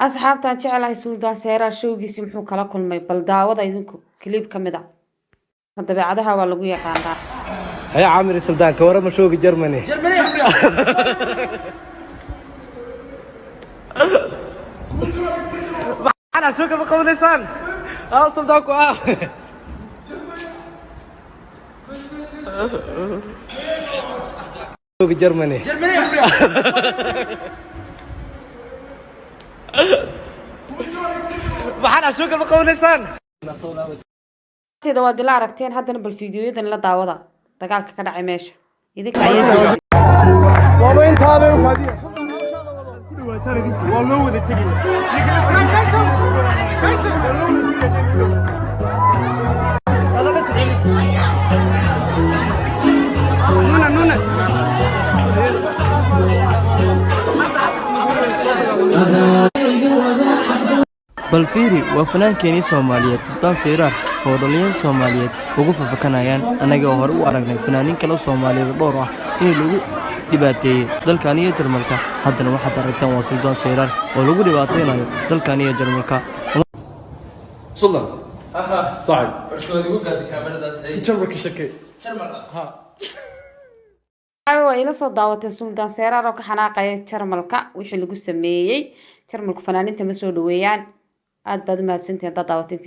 Asxaabtaan jeclahay, Suldaan Seeraar showgiisii muxuu kala kulmay? Bal daawada idinku clip ka mid a. Dabeecadaha waa lagu yaqaanaa. Haya Caamir Suldaan, ka warama showga Germany? Maxaad showga ma qabanaysaan? Ah, Suldaanku ah. Showga Germany. Maxaad showga ma qabanaysaan? Teeda waad ila aragteen. Haddana bal fiidiyoyadan la daawada, dagaalka ka dhacay meesha idinka ayaa. Waaba intaabay u kaadiya. Waa loo wada tegaya. Bal fiiri, waa fanaankeenii Soomaaliyeed Sultaan Seyraar oo dhallinyaro Soomaaliyeed ugu fafakanayaan. Annaga oo hore u aragnay fanaaniin kale Soomaaliyeed dhowr ah in lagu dhibaateeyey dalkan iyo Jarmalka, haddana waxaad aragtaan waa Suldaan Seyraar oo lagu dhibaataynayo dalkan iyo Jarmalka. Sultan. Saaxib. Jarmalka shakey. Waa ila soo daawateen Suldaan Seeraar oo ka xanaaqaya Jarmalka wixii lagu sameeyey. Jarmalku fanaaniinta ma soo dhaweeyaan. Aad baad u mahadsantihiin haddaad daawateen.